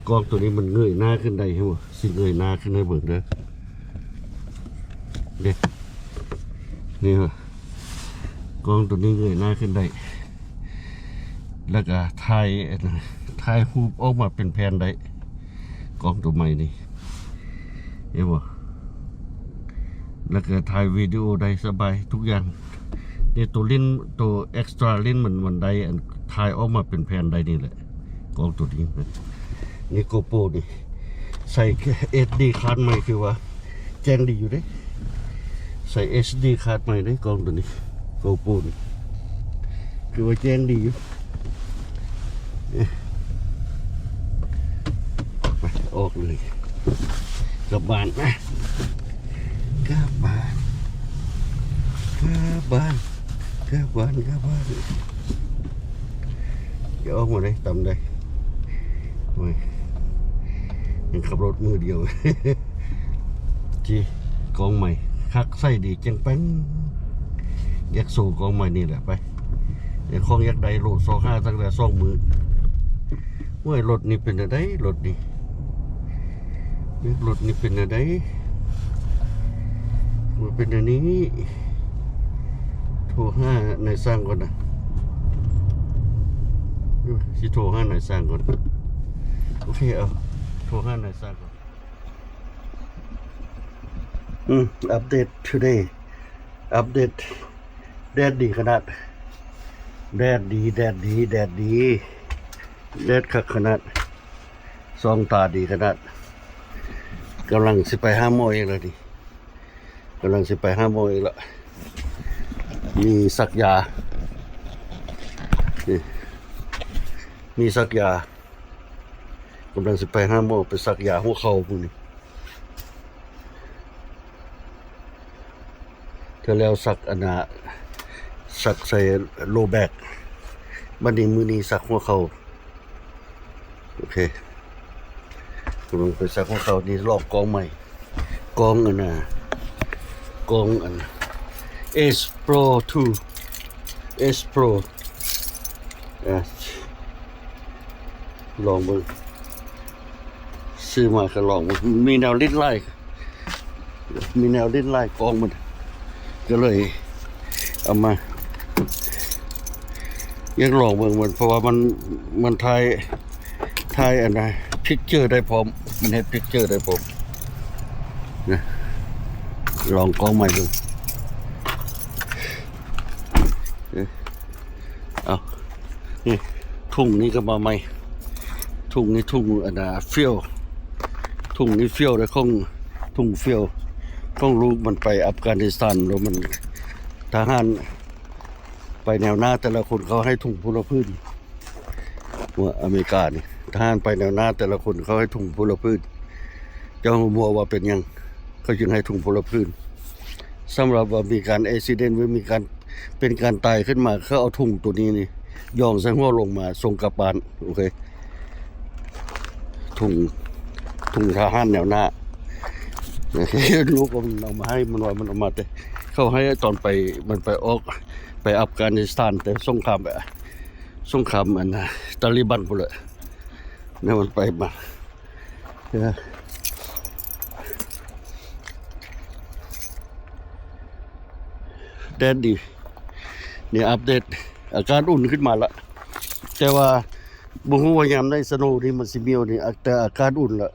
ກ້ອງໂຕນີ້ມັນເງີຍໜ້າຂຶ້ນໄດ້ ເຫັນບໍ່? ຊິເງີຍໜ້າຂຶ້ນໃຫ້ເບິ່ງເດີ ເດ້ ນີ້ ກ້ອງໂຕນີ້ເງີຍໜ້າຂຶ້ນໄດ້ ແລ້ວກະຖ່າຍ ຖ່າຍຮູບອອກມາເປັນແຜ່ນໄດ້ ກ້ອງໂຕໃໝ່ນີ້ ເຫັນບໍ່? ແລ້ວກະຖ່າຍວິດີໂອໄດ້ສະບາຍທຸກຢ່າງ. ນີ້ໂຕເລນ ໂຕເອັກສະຕຣາເລນມັນ ມັນໄດ້ ອັນ ຖ່າຍອອກມາເປັນແຜ່ນໄດ້ນີ້ແຫຼະ ກ້ອງໂຕນີ້. ນີ້ໂກໂປຣນີ້ ໃສ່ເອັສດີຄາດໃໝ່ ຄືວ່າແຈ້ງດີຢູ່ເດ້. ໃສ່ເອັສດີຄາດໃໝ່ເດ້ ກ້ອງໂຕນີ້ ໂກໂປຣນີ້ ຄືວ່າແຈ້ງດີຢູ່. ເອີ ໄປ ອອກເລີຍ ກັບບ້ານນະ ກັບບ້ານ ກັບບ້ານ ກັບບ້ານ ກັບບ້ານ. ຢ່າອອກມາເດ້ ຕຳໄດ້ ໂອ້ຍ ຍັງຂັບລົດມືດຽວ. ຈີ ກ້ອງໃໝ່ ຄັກ ໃຊ້ດີ ແຈ່ງແປ້ງ. ຢາກໂຊກ້ອງໃໝ່ນີ້ແຫຼະ ໄປ. ເຈົ້າຂອງຢາກໄດ້ໂລ ຊອກຫາຕັ້ງແຕ່ສອງມື້. ໂອ້ຍ ລົດນີ້ເປັນແນວໃດ? ລົດນີ້ ລົດນີ້ເປັນແນວໃດ? ມັນເປັນແນວນີ້. ໂທຫານາຍຊ່າງກ່ອນນະ ຊິໂທຫານາຍຊ່າງກ່ອນ. ໂອເຄ ເອົາ ໂທຫານາຍຊ່າງກ່ອນ. ອືມ ອັບເດດທູເດ ອັບເດດ. ແດດດີຂະໜາດ ແດດດີ ແດດດີ ແດດດີ ແດດຄັກຂະໜາດ ສ່ອງຕາດີຂະໜາດ. ກຳລັງຊິໄປຫາໝໍອີກແລ້ວນີ້ ກຳລັງຊິໄປຫາໝໍອີກແລ້ວ. ມີສັກຢາ ນີ້ ມີສັກຢາ ກຳລັງຊິໄປຫາໝໍ ໄປສັກຢາຫົວເຂົ່າມື້ນີ້. ເທື່ອແລ້ວສັກອັນນ່າ ສັກໃສ່ໂລແບັກ ບັດນີ້ມື້ນີ້ສັກຫົວເຂົ່າ. ໂອເຄ ກຳລັງໄປສັກຫົວເຂົ່າ. ນີ້ລອງກ້ອງໃໝ່ ກ້ອງອັນນ່າ ກ້ອງອັນເອສໂປຣທູ ເອສໂປຣ ເອີ ລອງເບິ່ງ ຊື້ມາກະລອງເບິ່ງ. ມີແນວລິ້ນຫຼາຍ ມີແນວລິ້ນຫຼາຍກ້ອງມັນ ກະເລີຍເອົາມາ ຢາກລອງເບິ່ງມັນ ເພາະວ່າມັນ ມັນຖ່າຍ ຖ່າຍອັນນ່າ ພິກເຈີໄດ້ພ້ອມ ມັນເຮັດພິກເຈີໄດ້ພ້ອມນະ. ລອງກ້ອງໃໝ່ເບິ່ງ. ເອົາ ນີ້ ທຸງນີ້ກະມາໃໝ່ ທຸງນີ້ ທຸງອັນນ່າ ຟຽວ ທຸງນີ້ຟຽວເດ້ ຂອງ ທຸງຟຽວ ຂອງລູກມັນໄປອັຟການິສຖານ ແລ້ວມັນ ທະຫານໄປແນວໜ້າ ແຕ່ລະຄົນເຂົາໃຫ້ທຸງຜູ້ລະຜືນ. ອາເມລິການີ້ ທະຫານໄປແນວໜ້າ ແຕ່ລະຄົນເຂົາໃຫ້ທຸງຜູ້ລະຜືນ. ເຈົ້າຮູ້ບໍ່ວ່າເປັນຫຍັງເຂົາຈຶ່ງໃຫ້ທຸງຜູ້ລະຜືນ? ສຳລັບວ່າມີການແອັກຊີເດັນ ຫຼືມີການ ເປັນການຕາຍຂຶ້ນມາ ເຂົາເອົາທຸງໂຕນີ້ນີ້ ຢອງໃສ່ຫົວລົງມາ ສົ່ງກັບບ້ານ. ໂອເຄ ທຸງ ທຸງທະຫານແນວໜ້າ ໂອເຄ ລູກມັນເອົາມາໃຫ້ ມັນວ່າມັນເອົາມາແຕ່ ເຂົາໃຫ້ຕອນໄປ ມັນໄປອອກ ໄປອັຟການິສຖານ ແຕ່ສົງຄາມ ສົງຄາມອັນຕາລີບັນພຸ້ນແຫຼະ ແລ້ວມັນໄປມາ. ແດດດີ ນີ້ອັບເດດ ອາກາດອຸ່ນຂຶ້ນມາລະ ແຕ່ວ່າບໍ່ຮູ້ວ່າຍາມໃດສະໂນນີ້ມັນຊິມ້ຽວນີ້ ແຕ່ອາກາດອຸ່ນລະ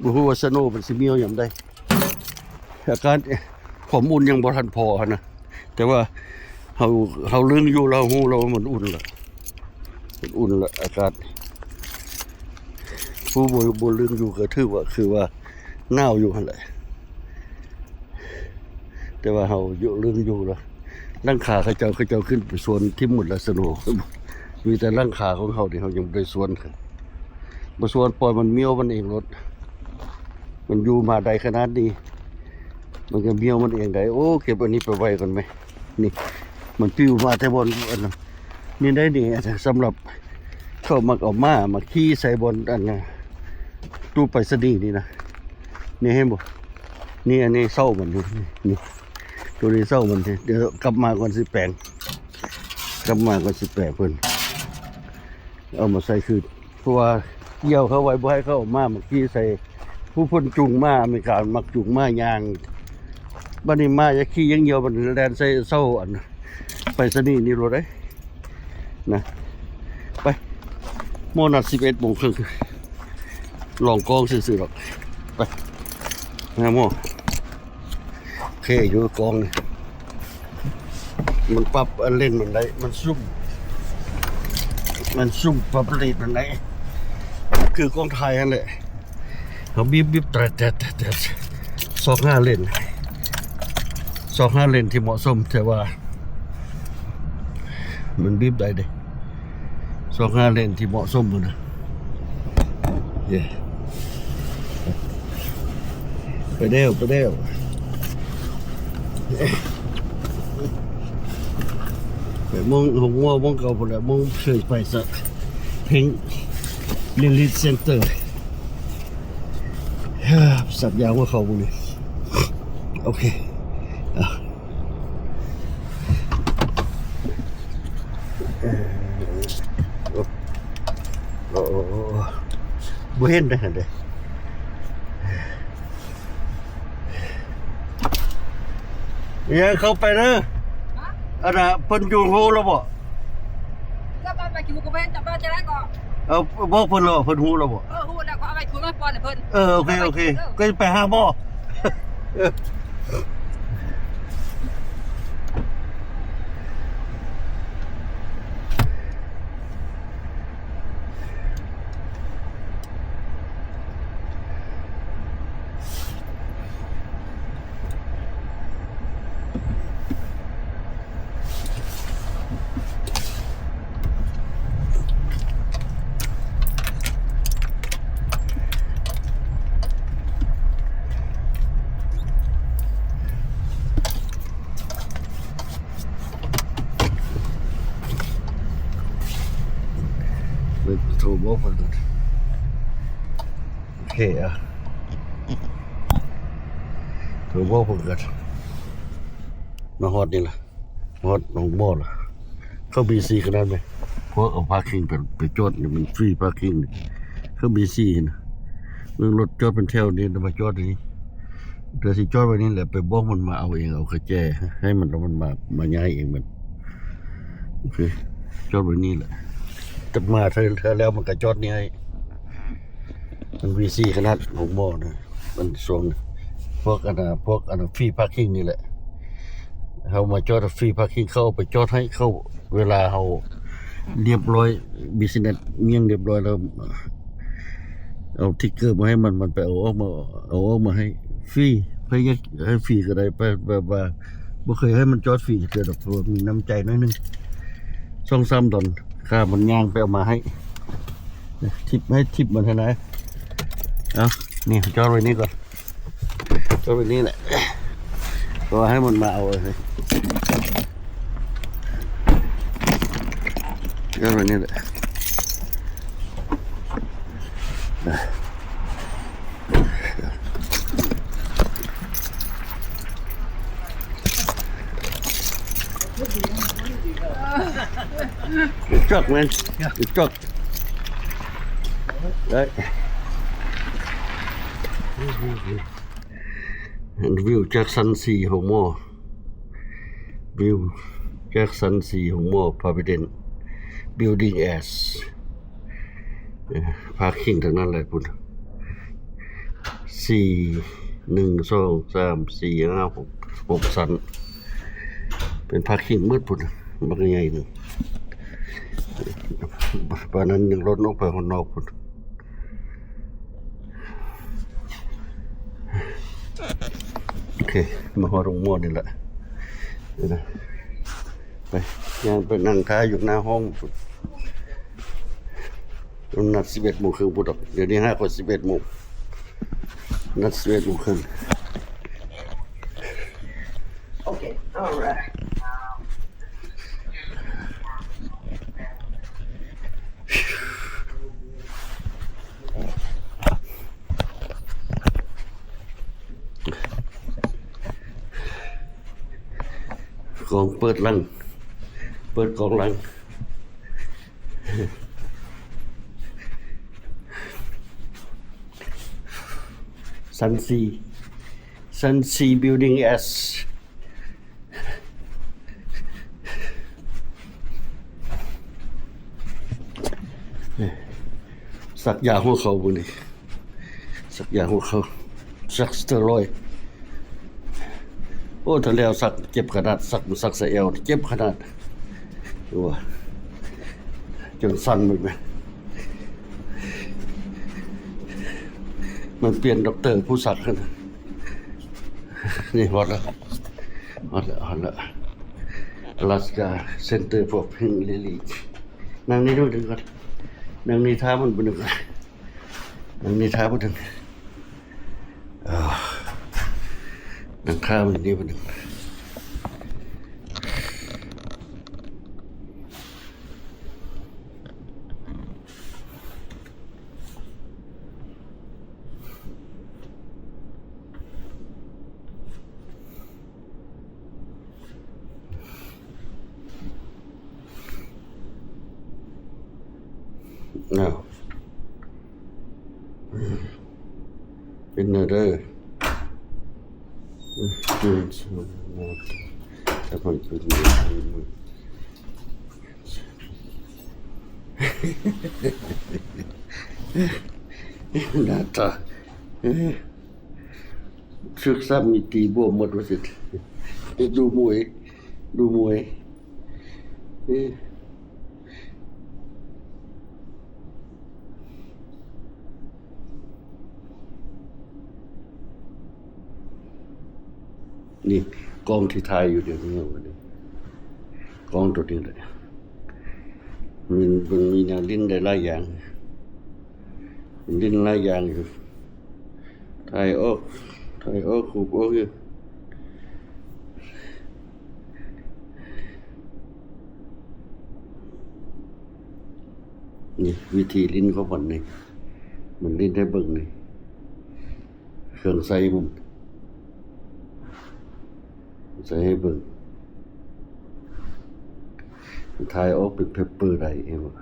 ບໍ່ຮູ້ວ່າສະໂນມັນຊິມ້ຽວຍາມໃດ. ອາກາດຄວາມອຸ່ນຍັງບໍ່ທັນພໍຫັ້ນນະ ແຕ່ວ່າເຮົາ ເຮົາລຶ້ງຢູ່ ເຮົາຮູ້ແລ້ວວ່າມັນອຸ່ນລະ ມັນອຸ່ນລະອາກາດ. ຜູ້ບໍ່ ບໍ່ລຶ້ງຢູ່ກະຖືວ່າ ຄືວ່າໜາວຢູ່ຫັ້ນແຫຼະ ແຕ່ວ່າເຮົາຢູ່ລຶ້ງຢູ່ລະ ຫຼັງຄາເຂົາເຈົ້າ ເຂົາເຈົ້າຂຶ້ນໄປສວນຖິ້ມໝົດລະສະໂນ ມີແຕ່ຫຼັງຄາຂອງເຮົານີ້ ເຮົາຍັງບໍ່ໄດ້ສວນ ບໍ່ສວນ ປ່ອຍມັນມ້ຽວມັນເອງໂລດ. ມັນຢູ່ມາໄດ້ຂະໜາດນີ້ ມັນກະມ້ຽວມັນເອງໄດ້. ໂອ້ ເກັບອັນນີ້ໄປໄວ້ກ່ອນແມະ. ນີ້ ມັນປິວມາແຕ່ບ່ອນອັນນັ້ນ ນີ້ໄດ໋ນີ້ ສຳລັບເຂົາມັກເອົາມ້າມາຂີ່ໃສ່ບ່ອນອັນນັ້ນ ຕູ້ໄປສະນີນີ້ນະ. ນີ້ເຫັນບໍ່? ນີ້ ອັນນີ້ເສົາມັນຢູ່ ນີ້ ໂຕນີ້ເສົາມັນ. ດຽວກັບມາກ່ອນຊິແປງ ກັບມາກ່ອນຊິແປງເພິ່ນ ເອົາມາໃສ່ຄືນ ເພາະວ່າ ກ່ຽວເຂົາໄວ້ ບໍ່ໃຫ້ເຂົາເອົາມາ. ມັກຂີ່ໃສ່ ຜູ້ເພິ່ນຈູງມາ ອາເມລິກາມັກຈູງມາຍ່າງ. ບັດນີ້ມາຢ່າຂີ່ຢ່າງດຽວ ບັດນີ້ແລ່ນໃສ່ເສົາອັນໄປສະນີນີ້ໂລດເດ້ ນະ. ໄປ ໝໍນັດສິບເອັດໂມງເຄິ່ງ ລອງກອງຊື່ໆດອກ. ໄປຫາໝໍ. ໂອເຄ ຢູ່ກອງນີ້ ມັນປັບອັນເລນມັນໄດ້ ມັນຊູມ ມັນຊູມປັບເລນມັນໄດ້ ຄືກອງຖ່າຍຫັ້ນແຫຼະ. ເຮົາບີບໆ ແຕະໆ ຊອກຫາເລນ ຊອກຫາເລນທີ່ເໝາະສົມ ແຕ່ວ່າມັນບີບໄດ້ເດ້. ຊອກຫາເລນທີ່ເໝາະສົມພຸ້ນນະ. ເຢ້ ໄປແລ້ວ ໄປແລ້ວ. ແປດໂມງ ຫົກໂມງ ໂມງເກົ່າພຸ້ນແຫຼະ ໂມງເຄີຍໄປສະ ເພັງ ລິນລິດເຊັນເຕີ ສັກຢາຫົວເຂົ່າມື້ນີ້. ໂອເຄ ອ່ະ. ໂອ້ ບໍ່ເຫັນເດ້ຫັ້ນເດ້. ຢ່າເຂົ້າໄປເດີ. ຮະ? ອັນນ່າ ເພິ່ນຢູ່ຮູ້ແລ້ວບໍ່? ເຈົ້າໄປ ໄປກິນໝູກະເພະ ເຈົ້າໄປຈະໄດ້ກໍ ເອົາ ບອກເພິ່ນແລ້ວ ເພິ່ນຮູ້ແລ້ວບໍ່? ເອີ ຮູ້ແລ້ວ ກໍເອົາໄວ້ຖ້ວຍມາປ້ອນໃຫ້ເພິ່ນ. ເອີ ໂອເຄ ໂອເຄ ເອີ ກໍໄປຫາໝໍ. ໂທບອກເພິ່ນກ່ອນ. ໂອເຄ ອ່ະ ໂທບອກເພິ່ນກ່ອນ. ມາຮອດນີ້ລະ ຮອດໜອງບໍ່ລະ. ເຂົາບີຊີຂະໜາດແມ່ນ ພວກເອົາພາຄິງໄປ ໄປຈອດນີ້ ມັນຟຣີພາຄິງນີ້. ເຂົາບີຊີນະ ເບິ່ງລົດຈອດເປັນແຖວນີ້ ມາຈອດນີ້. ແຕ່ຊິຈອດໄວ້ນີ້ແຫຼະ ໄປບອກມັນມາເອົາເອງ ເອົາກະແຈໃຫ້ມັນ ແລ້ວມັນມາ ມາຍ້າຍເອງມັນ. ໂອເຄ ຈອດໄວ້ນີ້ແຫຼະ ແຕ່ມາເທື່ອ ເທື່ອແລ້ວມັນກະຈອດນີ້ໃຫ້. ມັນວີຊີຂະໜາດໂຮງໝໍນະ ມັນຊ່ວງພວກອັນນ່າ ພວກອັນນ່າ ຟຣີພາຄິງນີ້ແຫຼະ. ເຮົາມາຈອດຟຣີພາຄິງ ເຂົາເອົາໄປຈອດໃຫ້ເຂົາ ເວລາເຮົາລຽບຮ້ອຍ ບິສເນັດມ້ຽງລຽບຮ້ອຍແລ້ວ ເອົາທິກເກີມາໃຫ້ມັນ ມັນໄປເອົາອອກມາ ເອົາອອກມາໃຫ້ຟຣີ. ໃຜຢາກໃຫ້ຟຣີກໍໄດ້ ແບບວ່າບໍ່ເຄີຍໃຫ້ມັນຈອດຟຣີຈັກເທື່ອດອກ ເພາະວ່າມີນ້ຳໃຈໜ້ອຍໜຶ່ງ ສອງສາມດອນ ຄ່າມັນຍ່າງໄປເອົາມາໃຫ້. ທິບ ໃຫ້ທິບມັນຫັ້ນນະ. ເອົາ ນີ້ ຈອດໄວ້ນີ້ກ່ອນ ຈອດໄວ້ນີ້ແຫຼະ ກໍໃຫ້ມັນມາເອົາເລີຍ ຈອດໄວ້ນີ້ແຫຼະ. ຈອກແມ່ນ ຈອກ ໄດ້ ເຫັນວິວຈາກຊັ້ນສີ່ໂຮງໝໍ ວິວຈາກຊັ້ນສີ່ໂຮງໝໍ Providence Building S. ເອີ ພາຄິງທັງນັ້ນເລີຍພຸ້ນ ສີ່ ໜຶ່ງ ສອງ ສາມ ສີ່ ຫ້າ ຫົກ ຫົກຊັ້ນ ເປັນພາຄິງໝົດພຸ້ນ ບັກໃຫຍ່ໜຶ່ງ ປານນັ້ນຍັງລົດອອກໄປຂ້າງນອກພຸ້ນ. ໂອເຄ ມາຮອດໂຮງໝໍນີ້ລະ ໄປ ຍ່າງໄປນັ່ງຖ້າຢູ່ໜ້າຫ້ອງ ນັດສິບເອັດໂມງເຄິ່ງພຸ້ນດອກ ດຽວນີ້ຫາກວ່າສິບເອັດໂມງ ນັດສິບເອັດໂມງເຄິ່ງ. Okay, all right. ກອງເປີດຫຼັງ ເປີດກອງຫຼັງ. ຊັ້ນສີ່ ຊັ້ນສີ່ Building S ສັກຢາຫົວເຂົ່າມື້ນີ້ ສັກຢາຫົວເຂົ່າ ສັກສະເຕີຣອຍ. ໂອ້ ຖ້າແລ້ວສັກເຈັບຂະໜາດ ສັກ ສັກສະແອວ ເຈັບຂະໜາດ ໂອ້ ຈົນສັ່ນເບິ່ງນະ. ມັນປ່ຽນດັອກເຕີຜູ້ສັກຫັ້ນນະ. ນີ້ຮອດແລ້ວ ຮອດແລ້ວ ຮອດແລ້ວ Alaska Center for Pain Relief. ນັ່ງນີ້ໜ້ອຍໜຶ່ງກ່ອນ ນັ່ງນີ້ຖ້າມັນບາດໜຶ່ງ ນັ່ງນີ້ຖ້າບາດໜຶ່ງ ເອີ ນັ່ງຖ້າມັນນີ້ບາດໜຶ່ງ. ອ້າວ ເປັນແນວໃດ? ໜ້າຕາ ຊຶກຊ້ຳມີຕີບວມໝົດວ່າຊັ້ນ. ດູມວຍ ດູມວຍ ເອີ ນີ້ກ້ອງທີ່ຖ່າຍຢູ່ດຽວນີ້ ກ້ອງໂຕນີ້ແຫຼະ. ມັນ ມັນມີແນວຫຼິ້ນໄດ້ຫຼາຍຢ່າງ ຫຼິ້ນຫຼາຍຢ່າງຢູ່ ຖ່າຍອອກ ຖ່າຍອອກ ຮູບອອກຢູ່. ນີ້ວິທີຫຼິ້ນຂອງມັນນີ້ ມັນຫຼິ້ນໃຫ້ເບິ່ງນີ້ ເຄື່ອງໃຊ້ມັນ ໃສ່ໃຫ້ເບິ່ງ ຖ່າຍອອກເປັນເປເປີໄດ້ ເຫັນບໍ່?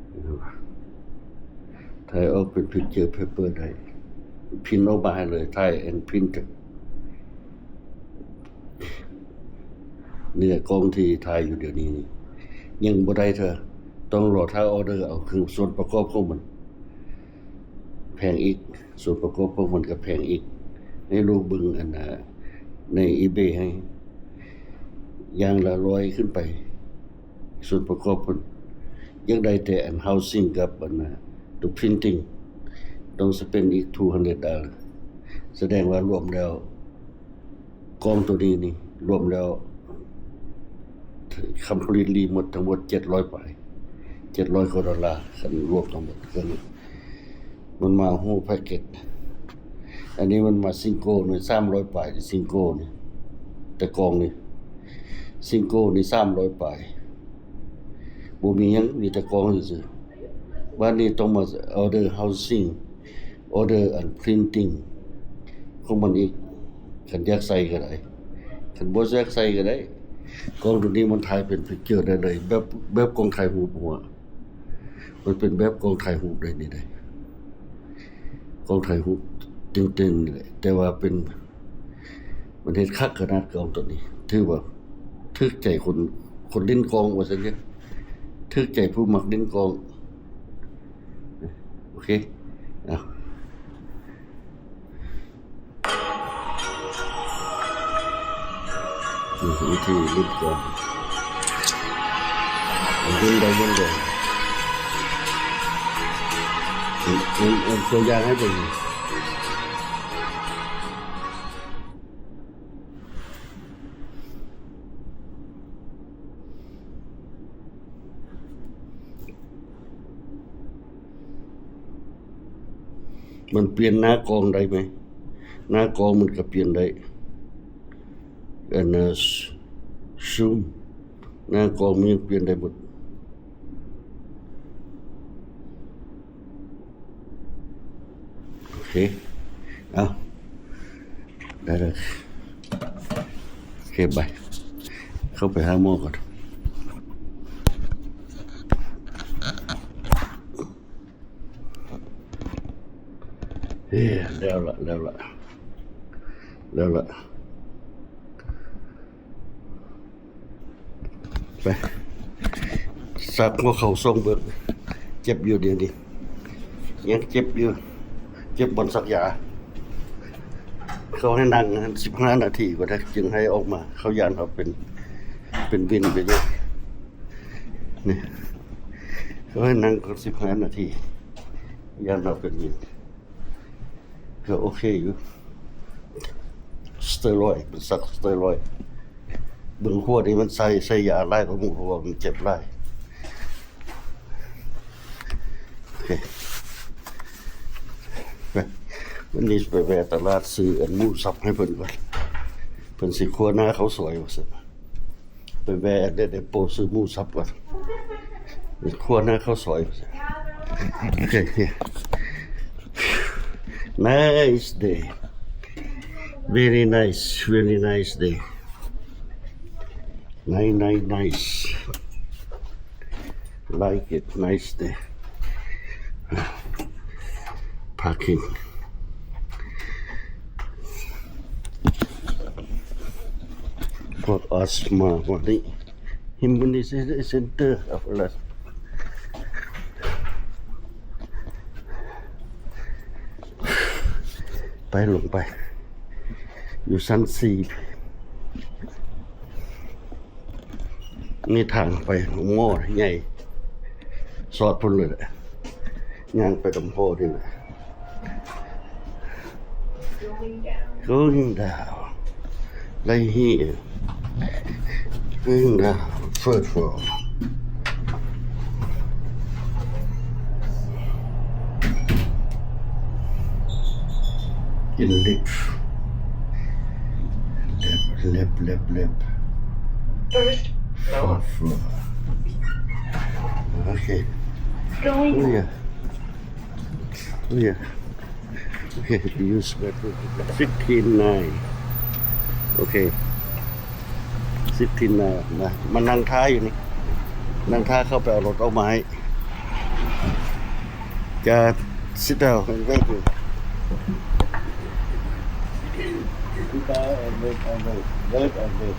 ເຫັນບໍ່? ຖ່າຍອອກເປັນພິກເຈີເປເປີໄດ້ ພິນອອກມາໃຫ້ເລີຍ ຖ່າຍແອນພິນ. ນີ້ແຫຼະກ້ອງທີ່ຖ່າຍຢູ່ດຽວນີ້ນີ້ ຍັງບໍ່ໄດ້ເທື່ອ ຕ້ອງລໍຖ້າອໍເດີເອົາເຄື່ອງສ່ວນປະກອບຂອງມັນ ແພງອີກ ສ່ວນປະກອບຂອງມັນກໍແພງອີກ. ໃຫ້ລູກເບິ່ງອັນ ໃນອີເບ ໃຫ້ຢ່າງລະຮ້ອຍຂຶ້ນໄປ ສ່ວນປະກອບເພິ່ນ ຢາກໄດ້ແຕ່ອັນ housing ກັບອັນ ໂຕ printing ຕ້ອງສະເປັນອີກ two hundred dollar. ສະແດງວ່າລວມແລ້ວ ກ້ອງໂຕນີ້ນີ້ລວມແລ້ວ completely ໝົດ ທັງໝົດເຈັດຮ້ອຍປາຍ ເຈັດຮ້ອຍກວ່າໂດລາ ຄັນລວມທັງໝົດເຄື່ອງນີ້ ມັນມາ whole package. ອັນນີ້ມັນມາ single ໜ່ວຍ ສາມຮ້ອຍປາຍ single ນີ້ ແຕ່ກ້ອງນີ້ single ນີ້ສາມຮ້ອຍປາຍ ບໍ່ມີຫຍັງ ມີແຕ່ກ້ອງຊື່ໆ. ບາດນີ້ຕ້ອງມາ order housing order ອັນ printing ຂອງມັນອີກ ຄັນຢາກໃສ່ກໍໄດ້ ຄັນບໍ່ຢາກໃສ່ກໍໄດ້. ກ້ອງໂຕນີ້ມັນຖ່າຍເປັນພິກເຈີໄດ້ເລີຍ ແບບ ແບບກ້ອງຖ່າຍຮູບຫົວ ມັນເປັນແບບກ້ອງຖ່າຍຮູບໄດ້ນີ້ເດ້ ກ້ອງຖ່າຍຮູບເຕັມໆນີ້ແຫຼະ ແຕ່ວ່າເປັນ ມັນເຮັດຄັກຂະໜາດ ກ້ອງໂຕນີ້ ຖືວ່າຖືກໃຈຄົນ ຄົນຫຼິ້ນກ້ອງວ່າຊັ້ນເດ ຖືກໃຈຜູ້ມັກຫຼິ້ນກ້ອງ. ໂອເຄ ເອົາ ນີ້ວິທີຫຼິ້ນກ້ອງ ຫຼິ້ນໄດ້ ຫຼິ້ນໄດ້ ເປັນ ເປັນຕົວຢ່າງໃຫ້ເບິ່ງ. ມັນປ່ຽນໜ້າກ້ອງໄດ້ໄໝ? ໜ້າກ້ອງມັນກໍປ່ຽນໄດ້ ອັນນ່າ ຊູມ ໜ້າກ້ອງມັນຍັງປ່ຽນໄດ້ໝົດ. ໂອເຄ ເອົາ ໄດ້ແລ້ວ ໂອເຄ ບາຍ ເຂົ້າໄປຫາໝໍກ່ອນ. ເອີ ເອີ ແລ້ວລະ ແລ້ວລະ ແລ້ວລະ. ໄປ ຊັກຫົວເຂົ່າສົ່ງເບິ່ງ. ເຈັບຢູ່ດຽວນີ້ ຍັງເຈັບຢູ່ ເຈັບບ່ອນສັກຢາ. ເຂົາໃຫ້ນັ່ງສິບຫ້ານາທີກ່ອນເດ້ ຈຶ່ງໃຫ້ອອກມາ. ເຂົາຢ້ານເຮົາເປັນ ເປັນວິນໄປເລີຍ. ນີ້ ເຂົາໃຫ້ນັ່ງສິບຫ້ານາທີ ຢ້ານເຮົາເປັນວິນ. ກໍໂອເຄຢູ່ ສະເຕີຣອຍ ເປັນສັກສະເຕີຣອຍ. ເບິ່ງຂົວນີ້ມັນໃສ່ ໃສ່ຢາຫຼາຍກວ່າໝູ່ ເພາະວ່າມັນເຈັບຫຼາຍ. ໂອເຄ ໄປ ວັນນີ້ໄປແວ່ຕະຫຼາດ ຊື້ອັນໝູສັບໃຫ້ເພິ່ນກ່ອນ. ເພິ່ນຊິຂົ້ວໜ້າເຂົ້າສວຍວ່າຊັ້ນ. ໄປແວ່ແອັດເດດ ແອັບໂປ ຊື້ໝູສັບກ່ອນ ໄປຄົວໜ້າເຂົ້າສອຍ. ໂອເຄ nice day, very nice, very nice day, nice, nice, nice, like it, nice day. Parking. Got us more money. Him in the center of us. ໄປ ລົງໄປ ຢູ່ຊັ້ນສີ່. ນີ້ທາງໄປໂຮງໝໍໃຫຍ່ ສອດພຸ້ນເລີຍແຫຼະ ຍ່າງໄປນຳພໍ່ນີ້ແຫຼະ. Going down, right here, going down, first floor. In lift. Lift, lift, lift, lift. First floor. First floor. Okay. Going. Oh, yeah. Oh, yeah. Okay, use bathroom. Sixteen nine. Okay. Sixteen nine ນະ ມານັ່ງຖ້າຢູ່ນີ້ ນັ່ງຖ້າເຂົາໄປເອົາລົດອອກມາໃຫ້. Just sit down and wait. Sit down and wait, and wait, wait and wait.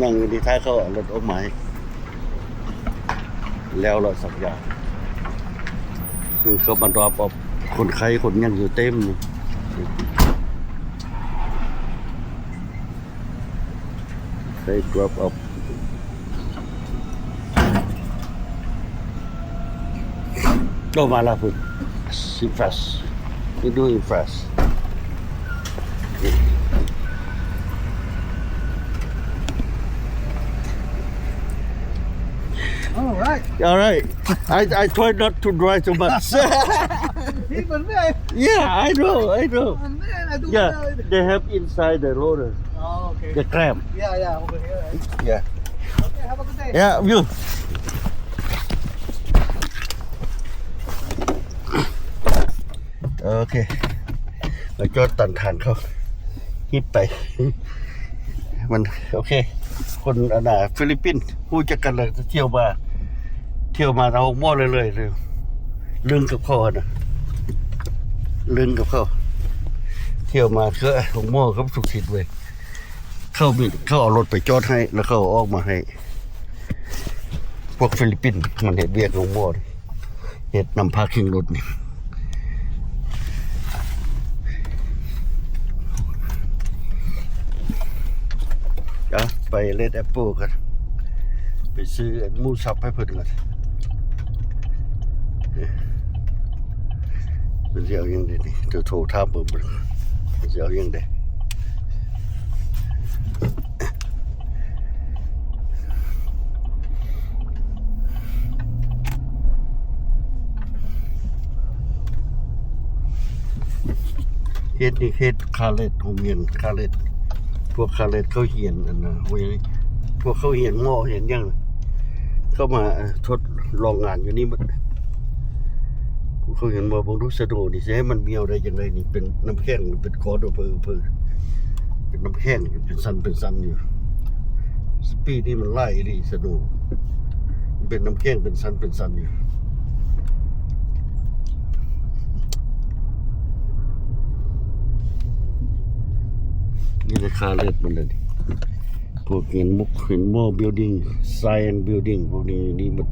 ນັ່ງຢູ່ນີ້ ຖ້າເຂົາເອົາລົດອອກມາໃຫ້ ແລ້ວລະສັກຢາ ຄືເຂົາມາດຣອບອອບຄົນໄຂ້ຄົນຫຍັງຢູ່ເຕັມນີ້. They drop off. ອອກມາລະພຸ້ນ fast. They doing fast. All right. All right. I, I try not to drive too much. Even me. Yeah, I know, I know. And then I do Yeah, the they have inside the roller, Oh, okay. the clamp. Yeah, yeah, over here, right? Yeah. Okay, have a good day. Yeah, you. ໂອເຄ ມາຈອດຕັນທາງເຂົາ ຮີບໄປ ມັນ ໂອເຄ ຄົນອັນນ່າ ຟີລິບປິນ ຮູ້ຈັກກັນແລ້ວ ທ່ຽວມາ ທ່ຽວມາທາງໂຮງໝໍເລື້ອຍໆ ເລີຍ ລຶ້ງກັບເຂົາຫັ້ນນະ ລຶ້ງກັບເຂົາ ທ່ຽວມາເຄືອໂຮງໝໍກັບສຸກສິດເວີຍ ເຂົາມີ ເຂົາເອົາລົດໄປຈອດໃຫ້ ແລ້ວເຂົາເອົາອອກມາໃຫ້ ພວກຟີລິບປິນ ມັນເຮັດວຽກໂຮງໝໍ ເຮັດນຳພາຄິງລົດນີ້ ເອົາ ໄປເລດແອັບເປິ້ນກັນ ໄປຊື້ໝູສັບໃຫ້ເພິ່ນກ່ອນ ເພິ່ນຊິເອົາຫຍັງເດນີ້ ໂທ ໂທຖາມເບິ່ງ ເພິ່ນຊິເອົາຫຍັງເດ. ເຂດນີ້ເຂດຄາເລັດ ໂຮງຮຽນຄາເລັດ ພວກຄາເລັດເຂົາຮຽນອັນນ່າ ໂຮງຮຽນ ພວກເຂົາຮຽນໝໍຮຽນຫຍັງ ເຂົ້າມາ ເອີ ທົດລອງງານຢູ່ນີ້ໝົດ. ພວກເຂົາເຫັນບໍ່? ເບິ່ງດູ ສະໂນນີ້ ຊິໃຫ້ມັນໝຽວໄດ້ຈັ່ງໃດນີ້? ເປັນນ້ຳແຂງ ເປັນກ້ອນເພີໆ ເປັນນ້ຳແຂງ ເປັນຊັ້ນເປັນຊັ້ນຢູ່. ປີນີ້ມັນຫຼາຍອີ່ຫຼີ ສະໂນ ເປັນນ້ຳແຂງ ເປັນຊັ້ນເປັນຊັ້ນຢູ່. ນີ້ແຫຼະ ຄ່າເລດມັນເດ້. ພວກຫີນມຸກ ຫີນມໍ building science building ພວກນີ້ ນີ້ໝົດ.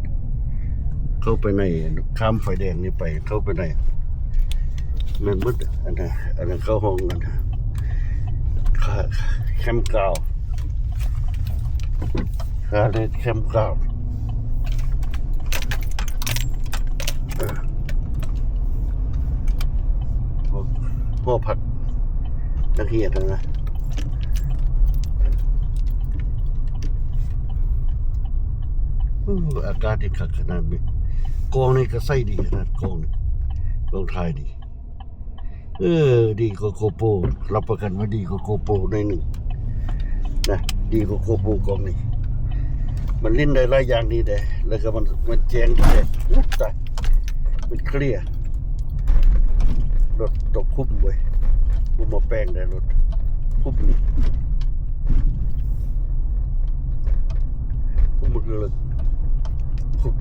ເຂົ້າໄປໃນ ຂ້າມໄຟແດງນີ້ໄປ ເຂົ້າໄປໃນ ແມ່ນໝົດ. ອັນນັ້ນ ອັນນັ້ນເຂົ້າຫ້ອງ ອັນນັ້ນ campground ຄ່າເລດ campground. ເອີ ຫໍພັກນັກຮຽນຫັ້ນນະ. ໂອ້ ອາກາດນີ້ຄັກຂະໜາດເວີຍ. ກ້ອງນີ້ກະໃຊ້ດີຂະໜາດ ກ້ອງນີ້ ກ້ອງຖ່າຍນີ້. ເອີ ດີກວ່າ GoPro ຮັບປະກັນວ່າດີກວ່າ GoPro ໜ້ອຍໜຶ່ງນະ ດີກວ່າ GoPro ກ້ອງນີ້. ມັນຫຼິ້ນໄດ້ຫຼາຍຢ່າງດີເດ້ ແລ້ວກະມັນ ມັນແຈ້ງດີເດ້. ໂອ້ ຕາຍ ມັນເຄລຍ. ລົດຕົກຂຸມເວີຍ ບໍ່ມາແປງໄດ້ ລົດຂຸມນີ້ ຂຸມມັນເລີກ ຂຸມ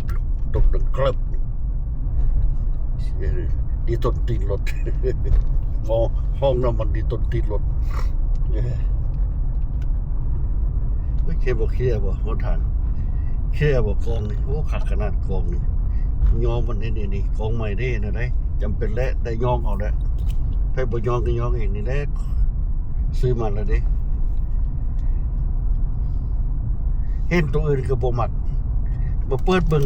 ຕົກດັງເກີບ. ດີຕົ້ນຕີນລົດ ໝໍຫ້ອງນ້ຳມັນດີຕົ້ນຕີນລົດ. ເອີ ໂອເຄບໍ່ ເຄລຍບໍ່ຫົນທາງ? ເຄລຍບໍ່? ກ້ອງນີ້ ໂອ້ ຄັກຂະໜາດກ້ອງນີ້ ຍ້ອງມັນເດ້ ນີ້ ນີ້ ກ້ອງໃໝ່ເດ້ ແນວໃດ ຈຳເປັນແຫຼະ ໄດ້ຍ້ອງເອົາແຫຼະ. ໃຜບໍ່ຍ້ອງກະຍ້ອງເອງນີ້ແຫຼະ ຊື້ມາແລ້ວເດ້. ເຫັນໂຕອື່ນກະບໍ່ມັກ ມາເປີດເບິ່ງ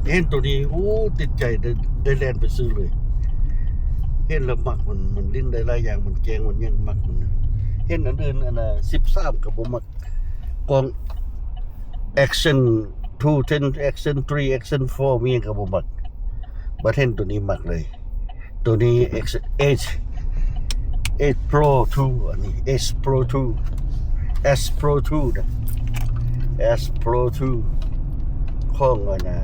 ເຫັນໂຕນີ້ ໂອ້ ຕິດໃຈ ໄດ້ ໄດ້ແລ່ນໄປຊື້ເລີຍ. ເຫັນແລ້ວມັກມັນ ມັນຫຼິ້ນໄດ້ຫຼາຍຢ່າງ ມັນແຈ້ງ ມັນຫຍັງ ມັກມັນ. ເຫັນອັນອື່ນ ອັນນ່າ ສິບສາມກະບໍ່ມັກ ກ້ອງ Action two ten Action three Action four ມີຫຍັງກະບໍ່ມັກ. ບັດເຫັນໂຕນີ້ມັກເລີຍ. ໂຕນີ້ X H H Pro two ອັນນີ້ H Pro two S Pro two ນະ S Pro two ຂອງອັນນ່າ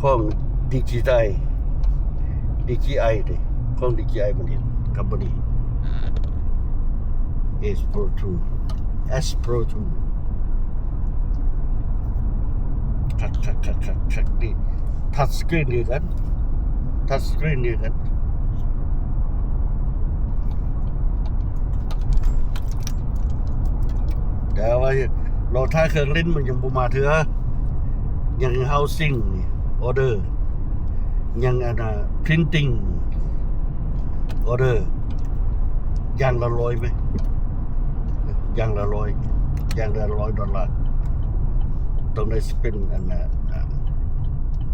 ຂອງ DJI DJI ເດ້ ຂອງ DJI ມັນເຮັດ ຄຳພານີ H Pro two S Pro two ຄັກໆໆໆ ດີ touch screen ຄືກັນ touch screen ຄືກັນ. ແຕ່ວ່າລໍຖ້າເຄື່ອງຫຼິ້ນມັນຍັງບໍ່ມາເທື່ອ ຍັງ housing order ຍັງອັນນ່າ printing order ຢ່າງລະຮ້ອຍໄໝ ຢ່າງລະຮ້ອຍ ຢ່າງລະຮ້ອຍດອນລາ ຕ້ອງໄດ້ spend ອັນນ່າ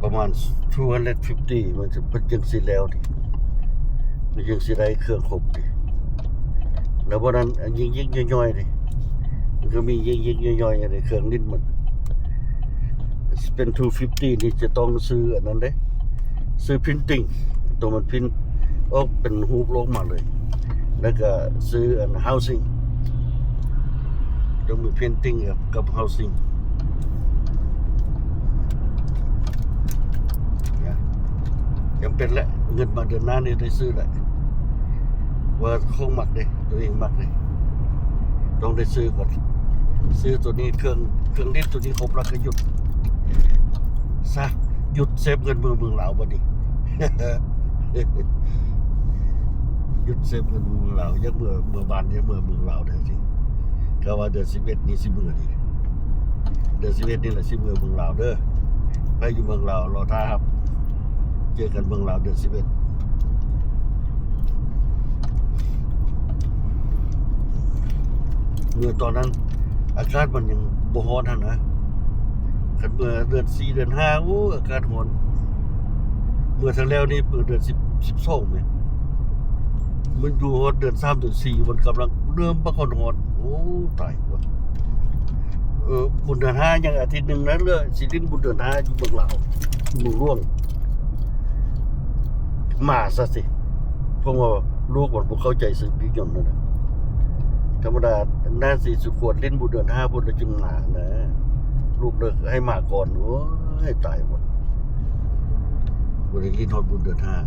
ປະມານ two hundred fifty ມັນຈະ ເພິ່ນຈຶ່ງຊິແລ້ວຕິ ມັນຈຶ່ງຊິໄດ້ເຄື່ອງຄົບຕິ. ແລ້ວບໍ່ນັ້ນ ຍິກໆ ຍ່ອຍໆ ນີ້ ມັນກະມີຍິກໆ ຍ່ອຍໆ ອັນນີ້ເຄື່ອງຫຼິ້ນມັນ ເປັນ two fifty ນີ້ຈະຕ້ອງຊື້ອັນນັ້ນເດ້ ຊື້ printing ໂຕມັນ print ອອກເປັນຮູບໂລກມາເລີຍ ແລ້ວກະຊື້ອັນ housing ຕ້ອງມີ printing ກັບ housing ຈຳເປັນແຫຼະ ເງິນມາເດືອນໜ້ານີ້ໄດ້ຊື້ແຫຼະ ວ່າຂອງມັກເດ້ ໂຕເອງມັກເດ້ ຕ້ອງໄດ້ຊື້ກ່ອນ ຊື້ໂຕນີ້ ເຄື່ອງ ເຄື່ອງຫຼິ້ນໂຕນີ້ຄົບແລ້ວກະຢຸດຊະ ຢຸດເຊບເງິນເມືອເມືອງລາວບັດນີ້ ຢຸດເຊບເງິນເມືອເມືອງລາວ ຢາກເມືອ ເມືອບ້ານ ຢາກເມືອເມືອງລາວແທ້ຈິ ກະວ່າເດືອນສິບເອັດນີ້ຊິເມືອດີ ເດືອນສິບເອັດນີ້ແຫຼະຊິເມືອເມືອງລາວເດີ ໃຜຢູ່ເມືອງລາວລໍຖ້າຮັບ ເຈີກັນເມືອງລາວເດືອນສິບເອັດ ເມື່ອຕອນນັ້ນອາກາດມັນຍັງບໍ່ຮ້ອນຫັ້ນນະ ຄັນເມື່ອເດືອນສີ່ເດືອນຫ້າ ໂອ້ ອາກາດຮ້ອນ ເມື່ອເທື່ອແລ້ວນີ້ເປີດເດືອນສິບ ສິບສອງແມ່ນ ມັນຢູ່ຮອດເດືອນສາມເດືອນສີ່ ມັນກຳລັງເລີ່ມບັກຮ້ອນໆ ໂອ້ ຕາຍ ເອີ ບຸນເດືອນຫ້າຍັງອາທິດໜຶ່ງນະ ເຫຼືອຊິຫຼິ້ນບຸນເດືອນຫ້າຢູ່ເມືອງລາວ ເມືອງຫຼວງ ມາຊະຊິ ເພາະວ່າລູກມັນບໍ່ເຂົ້າໃຈຊື່ປີຍົນຫັ້ນນະ ທຳມະດາໜ້າຊິສຸຄວນຫຼິ້ນບຸນເດືອນຫ້າພຸ້ນແລ້ວຈຶ່ງມານະ ລູກເລີກໃຫ້ມາກ່ອນ. ໂອ້ຍ ຕາຍໝົດ ບໍ່ໄດ້ຫຼິ້ນຮອດບຸນເດືອນຫ້າ.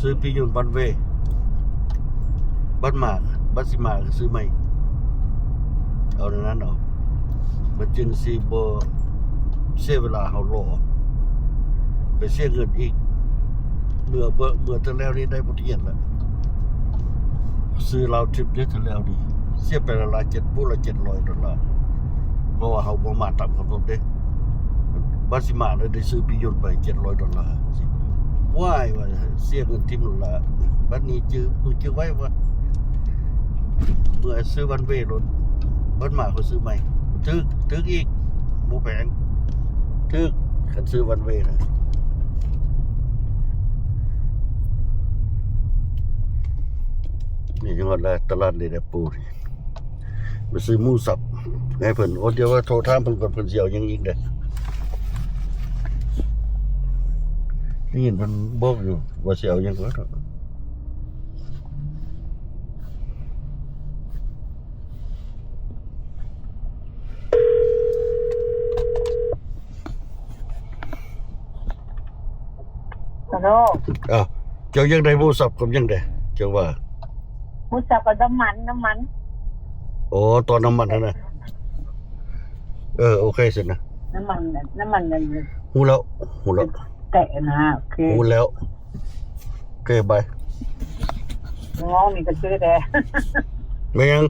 ຊື້ປີ້ຍົນວັນເວ ບັດມາ ບັດຊິມາກໍຊື້ໃໝ່ ເອົາແນວນັ້ນເອົາ ມັນຈຶ່ງຊິບໍ່ເສຍເວລາເຮົາລໍ ໄປເສຍເງິນອີກ. ເມື່ອ ເມື່ອເທື່ອແລ້ວນີ້ໄດ້ບົດຮຽນແລ້ວ ຊື້ລາວທຣິບເດ້ ເທື່ອແລ້ວນີ້ເສຍໄປລະລະເຈັດ ຜູ້ລະເຈັດຮ້ອຍໂດລາ ເພາະວ່າເຮົາບໍ່ມາຕາມກຳນົດເດ້. ບັດຊິມາແລ້ວໄດ້ຊື້ປີ້ຍົນໄປເຈັດຮ້ອຍໂດລາ. ວ້າຍ ວ່າເສຍເງິນຖິ້ມໂລດລະ. ບັດນີ້ຈື່ ມຶງຈື່ໄວ້ວ່າ ເມື່ອຊື້ວັນເວໂລດ ບັດມາຂ້ອຍຊື້ໃໝ່ ຖືກ ຖືກອີກ ບໍ່ແພງ ຖືກ ຄັນຊື້ວັນເວນະ. ນີ້ ຮອດແລ້ວ ຕະຫຼາດເລດແອັບເປິ້ນນີ້ ໄປຊື້ໝູສັບໃຫ້ເພິ່ນ. ໂອ້ ດຽວວ່າໂທຖາມເພິ່ນກ່ອນ ເພິ່ນຊິເອົາຫຍັງອີກເດ້. ໄດ້ຍິນເພິ່ນບອກຢູ່ວ່າຊິເອົາຫຍັງກ່ອນ. ຮາໂລ ອ້າວ ເຈົ້າຢາກໄດ້ໝູສັບກັບຫຍັງແດ່ ເຈົ້າວ່າ? ໝູສັບກັບນ້ຳມັນ ນ້ຳມັນ. ໂອ້ ຕໍ່ນ້ຳມັນຫັ້ນນະ. ເອີ ໂອເຄຊັ້ນນະ ນ້ຳມັນ ນ້ຳມັນນັ້ນ. ຮູ້ແລ້ວ ຮູ້ແລ້ວ ແຕະນະ. ໂອເຄ ຮູ້ແລ້ວ. ໂອເຄ ບາຍ. ງອງນີ້ກໍຊື້ແດ່. ແມ່ນຫຍັງ?